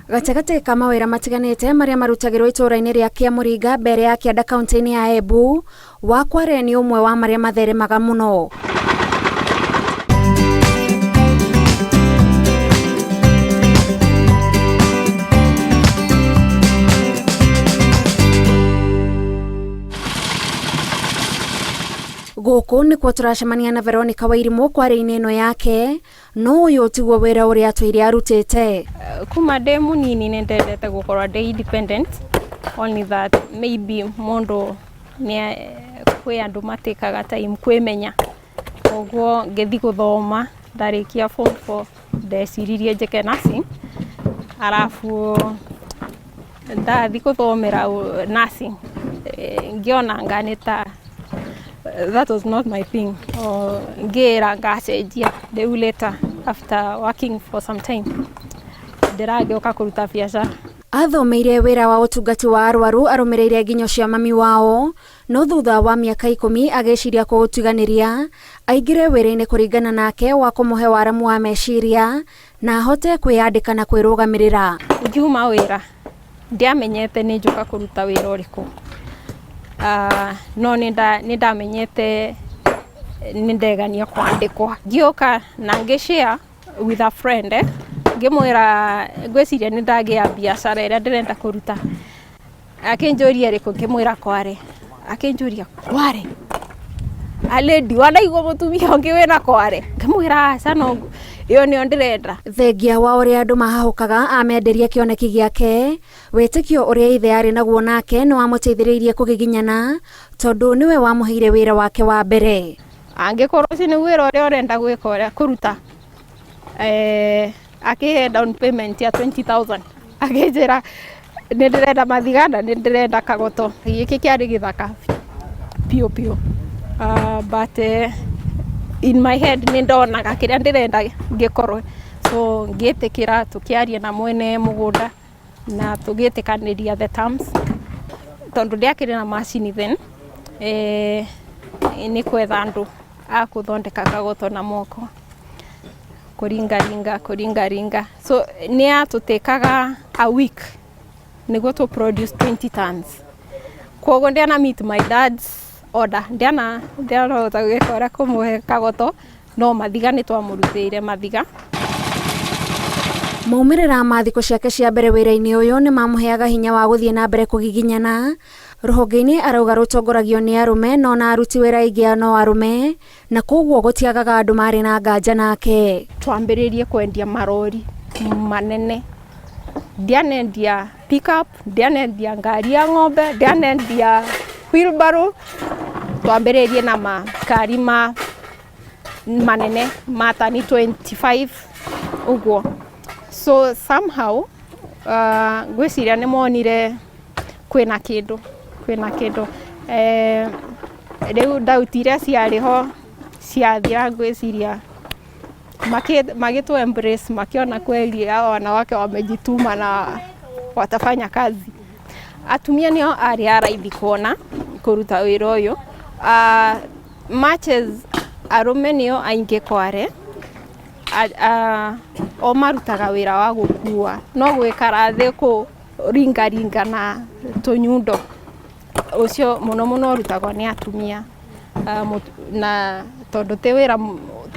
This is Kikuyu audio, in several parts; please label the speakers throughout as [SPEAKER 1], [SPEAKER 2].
[SPEAKER 1] Gatagatĩ ka mawĩra matiganĩte marĩa marutagĩrwo itũũra-inĩ rĩa Kĩamũringa mbere ya kĩanda kaunti-inĩ ya Embu, wa Kware nĩ ũmwe wa marĩa matheremaga mũno. Gũkũ nĩkuo tũracemania na Veronica Wairimũ kware-inĩ ĩno yake, no ũyũ tiguo wĩra ũrĩa atũire arutĩte.
[SPEAKER 2] Kuma ndĩ mũnini nĩ ndendete gũkorwo ndĩ independent, only that maybe mũndũ nĩ kwĩ andũ matĩkaga time kwĩmenya, koguo ngĩthiĩ gũthoma ndarĩkia form four ndeciririe njĩke nursing, arabu ndathiĩ gũthomera nursing ngĩona nga nĩ ta that was not my thing, ngĩĩra ngacenjia rĩu later after working for some time ndĩragĩũka kũruta biacara.
[SPEAKER 1] Athomeire wĩra wa ũtungati wa arwaru arũmĩrĩire nginyo cia mami wao, no thutha wa mĩaka 10 agĩciria kũũtiganĩria aingĩre wĩra-inĩ kũringana nake wa kũmũhe waramu wa meciria na ahote kwĩyandĩka na kwĩrũgamĩrĩra.
[SPEAKER 2] Ngiuma wĩra ndiamenyete nĩ njũka kũruta wĩra ũrĩkũ, no nĩ ndamenyete nĩ ndegania kwandĩkwo. Ngĩũka na ngĩ share with a friend, ngĩmwĩra ngwĩciria nĩ ndagĩa biacara ĩrĩa ndĩrenda kũruta. Akĩnjũria ĩrĩkũ, ngĩmwĩra Kware. Akĩnjũria Kware? A lady wanaigua mũtumia ũngĩ wĩna Kware? Ngĩmwĩra aca, no ĩyo nĩyo ndĩrenda.
[SPEAKER 1] Thengia wa ũrĩa andũ mahahũkaga amenderia kĩoneki gĩake, wĩtĩkio ũrĩa ithe arĩ naguo nake nĩ wamũteithĩrĩirie kũgiginyana tondũ nĩwe wamũheire wĩra wake wa mbere.
[SPEAKER 2] Angĩkorwo ũcio nĩ wĩra ũrĩa ũrenda gwĩka ũrĩa kũruta, akĩhe down payment ya 20,000 akĩnjĩra nĩ ndĩrenda mathiga na nĩ ndĩrenda kagoto. Gĩkĩ kĩarĩ gĩthaka piũ piũ, but in my head nĩ ndonaga kĩrĩa ndĩrenda gĩkorwo, so ngĩtĩkĩra tũkĩaria na mwene mũgũnda na tũgĩtĩkanĩria the terms, tondũ ndiakĩrĩ na macini then, nĩ kwetha andũ a kũthondeka kagoto na moko, kũringaringa kũringaringa, so nĩ yatũtĩkaga a week nĩguo tũ produce 20 tons. Koguo ndiana meet my dad's order, ndianahota gwĩka ũrĩa kũmũhe kagoto, no mathiga nĩ twamũrutĩire mathiga.
[SPEAKER 1] Maumĩrĩra ma thikũ ciake cia mbere wĩra-inĩ ũyũ nĩ mamũheaga hinya wa gũthiĩ na mbere kũgiginyana. Rũhonge-inĩ arauga rũtongoragio nĩ arũme no na aruti wĩra aingĩ no arũme, na koguo gũtiagaga andũ marĩ na nganja nake.
[SPEAKER 2] Twambĩrĩrie kwendia marori manene, ndianendia pickup, ndianendia ngari ya ng'ombe, ndianendia wheelbarrow, twambĩrĩrie na makari ma manene ma tani 25 ũguo. So somehow ngwĩciria nĩ monire kwĩna kĩndũ, kwĩna kĩndũ. Rĩu doubt iria ciarĩ ho ciathira, ngwĩciria magĩtũ embrace, makiona kweli hawa wanawake wamejituma na watafanya kazi. Atumia nĩo arĩ a raithi kuona kũruta wĩra ũyũ, much as arũme nĩo aingĩ Kware, o marutaga wĩra wa gũkua, no gũikara thĩ kũringaringa na tũnyundo ũcio mũno mũno ũrutagwo nĩ atumia, na tondũ ti wĩra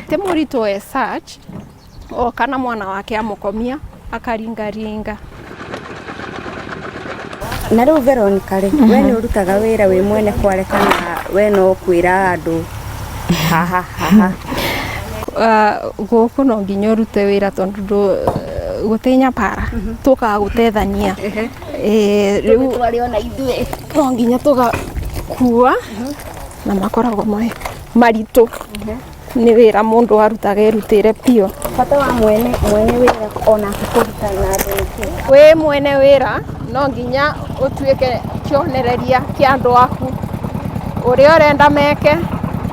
[SPEAKER 2] ti mũritũ as such, oka na mwana wake amũkomia akaringaringa.
[SPEAKER 3] Na rĩu Veronica rĩ, we nĩ ũrutaga wĩra wĩ mwene Kware kana we no kwĩra andũ haha haha?
[SPEAKER 2] Gũkũ no nginya ũrute wĩra tondũ gũtĩ nyapara tũkaga gũtethania, rĩu
[SPEAKER 3] Twarĩ ona ithuĩ
[SPEAKER 2] no nginya tũgakua na makoragwo me maritũ, nĩ wĩra mũndũ arutaga erutĩre biũ.
[SPEAKER 3] Bata wa mwene wĩra onake kũruta na andũ nĩkĩ?
[SPEAKER 2] Wĩ mwene wĩra no nginya ũtuĩke kĩonereria kĩa andũ aku, ũrĩa ũrenda meke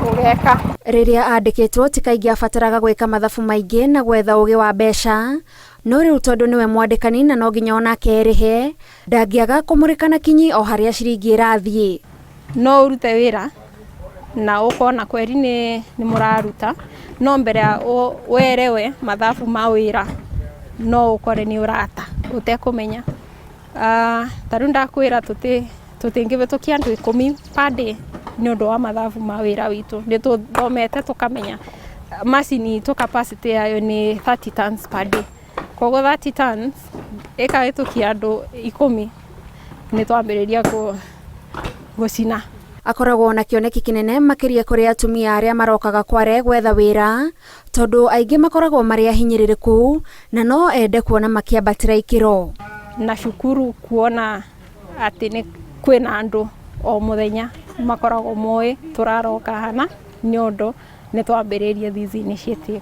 [SPEAKER 2] ũgeka.
[SPEAKER 1] Rĩrĩa andĩkĩtwo ti kaingĩ abataraga gwĩka mathabu maingĩ na gwetha ũgĩ wa mbeca, no rĩu tondũ nĩwe mwandĩkani na no nginya onake erĩhe, ndangĩaga kũmũrĩka na kinyi o harĩa ciringi ĩrathiĩ.
[SPEAKER 2] No ũrute wĩra na ũkona kweri nĩ mũraruta, no mbere ya werewe mathabu ma wĩra no ũkore nĩ ũrata. Ũtekũmenya. Ta rĩu ndakwĩra tũtingĩhĩtũkia andũ 10 per day nĩ ũndũ wa mathabu ma wĩra witũ. Nĩ tũthomete tũkamenya macini itũ capacity yayo nĩ 30 tons per day, koguo 30 tons ĩkahĩtũkia andũ 10 nĩ twambĩrĩria gũcina.
[SPEAKER 1] Akoragwo na kĩoneki kĩnene makĩria kũrĩ atumia arĩa marokaga Kware gwetha wĩra, tondũ aingĩ makoragwo marĩ ahinyĩrĩrĩku na no ende kuona makĩambatĩra ikĩro.
[SPEAKER 2] Na cukuru kuona atĩ nĩ kwĩna andũ o mũthenya makoragwo moĩ tũraroka hana nĩ ũndũ nĩ twambĩrĩrie this initiative.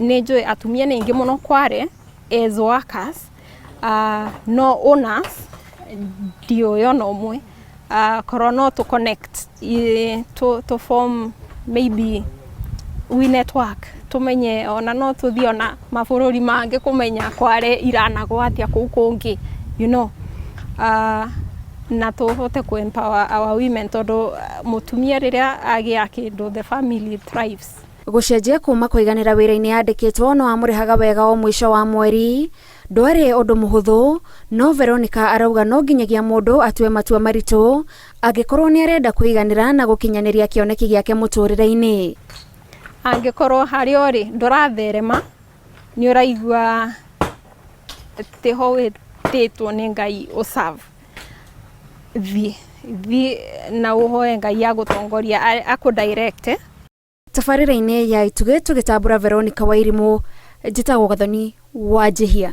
[SPEAKER 2] Nĩ njũĩ atumia nĩ aingĩ mũno Kware as workers, no owners ndiũĩ ona ũmwe. Korwo no tũ connect to form maybe we network, tumenye ona no tũthiĩ ona mabũrũri mangĩ kũmenya Kware iranagwo atĩa kũu kũngĩ, na tũhote kũ empower our women, tondũ mũtumia rĩrĩa agĩa kĩndũ, the family thrives.
[SPEAKER 1] Gũcenjia kuma kũiganĩra wĩra-inĩ yandĩkĩtwo no amũrĩhaga wega o mũico wa mweri ndwarĩ ũndũ mũhũthũ, no Veronica arauga no nginyagia mũndũ atue matua maritũ angĩkorwo nĩ arenda kũiganĩra na gũkinyanĩria kĩoneki gĩake mũtũrĩre-inĩ.
[SPEAKER 2] Angĩkorwo harĩa ũrĩ ndũratherema, nĩ ũraigua tiho wĩtĩtwo nĩ Ngai ũserve, thiĩ thiĩ na ũhoe Ngai agũtongoria, akũ direct.
[SPEAKER 1] Tabarĩra-inĩ ya Itugĩ tũgĩtambũra Veronica Wairimu, njĩtagwo Gathoni wa Njihia.